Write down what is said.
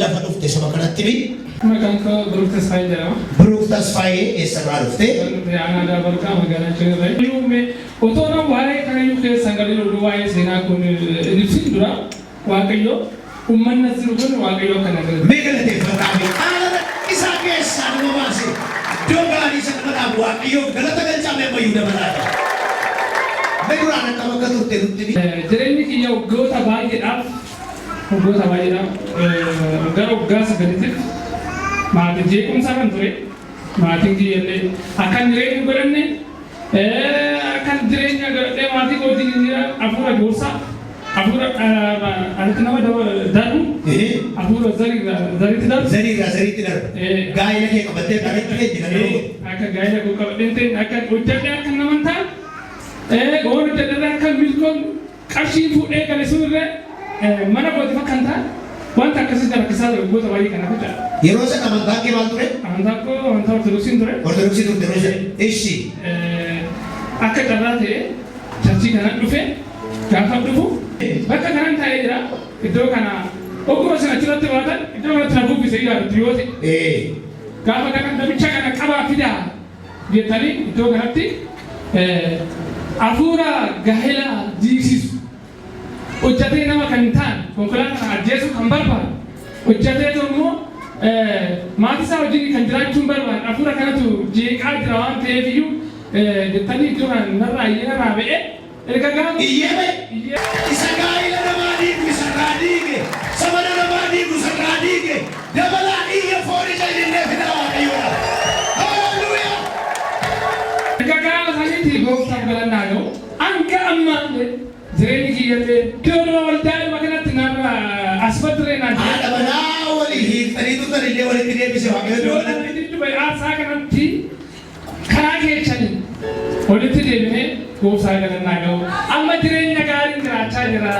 Lafa dhufte saba kanatti himi. Maqaan koo Biruuk Tasfaayee jedhama. Biruuk Tasfaayee, eessarraa dhufte? Aanaa Ada'aa Bargaa, magaalaa Ciree. Iyyuu otoo nama waa'ee kanayyuu keessan galii oduu waa'ee seenaa kun hin ibsin dura, Waaqayyo uummanni as jiru kun Waaqayyo akka na galate. Mee galateeffadhaa fi haala rakkisaa keessaa nama baase, iddoo gaarii isa nama dhaabu Waaqayyoof galata galchaa. Mee ammayyuu dabalaadha. Mee duraan akkam akka turte nutti himi. Jireenyi kiyya waggoota baay'eedhaaf, gara waggaa 9tiif maatii jeequmsa kan ture. Maatiin kiyya illee akkan jireenya godhanne, akkan jireenya godhadhee maatii koo wajjin hin jira. Hafuura gorsaa, hafuura alatti nama darbu, hafuura zariitti darbu. Zariirraa zariitti darba. Gaa'ela kee qabattee kan itti keenya kan nama godhu. Akka gaa'ela koo qabadheen ta'e, akka hojjadhee akka nama hin taane, waan hojjadhee akka milkoon, qarshii fuudhee gale sunirree mana kootiif akka hin taane, wanta akkasii na rakkisaa ture waggoota baay'ee kanaaf jechaadha. Yeroo sana amantaan kee maal ture? Amantaa koo amantaa Ortodoksiin ture. Ortodoksii turte yeroo sana. Ishi. Akka carraa ta'e churchii kanan dhufe. Gaafa dhufu bakka kanan taa'ee jira. Iddoo kana ogguma isin achirratti baatan iddoo kanatti na buufise yaadatu yoo ta'e, gaafa kana namicha kana qabaa fidaa jettanii iddoo kanatti hafuura gaa'ela diigsisu, hojjatee nama kan hin taane, konkolaataa kan ajjeesuu kan barbaadu, hojjateetu immoo maatii isaa wajjin kan jiraachuu hin barbaanne, hafuura kanatu jeeqaa jira waan ta'eef iyyuu jettanii iddoo kana narraa iyyee narraa ba'ee erga gaafa Iyyee ba'e. Iyyee. Isa gaa'ela namaa diigu isarraa diige. Saba namaa diigu isarraa diige. Dabalaa iyya foonicha ilillee fidaa Waaqayyoodha. Haleluuyaa! Erga gaafa saniitii gooftaaf galannaa ga'u, hanga ammaallee jireenyi kiyyallee iddoo waldaadhuma kanatti narra asfaltirree naan Haadha manaa walii hiiktanii turtan illee walitti deebise Waaqayyo iddoo iddoo kanatti. kanatti dhufe. Aarsaa kanatti karaa keechanii walitti deebinee gooftaa galannaa ga'u. Amma jireenya gaariin jiraachaa jira.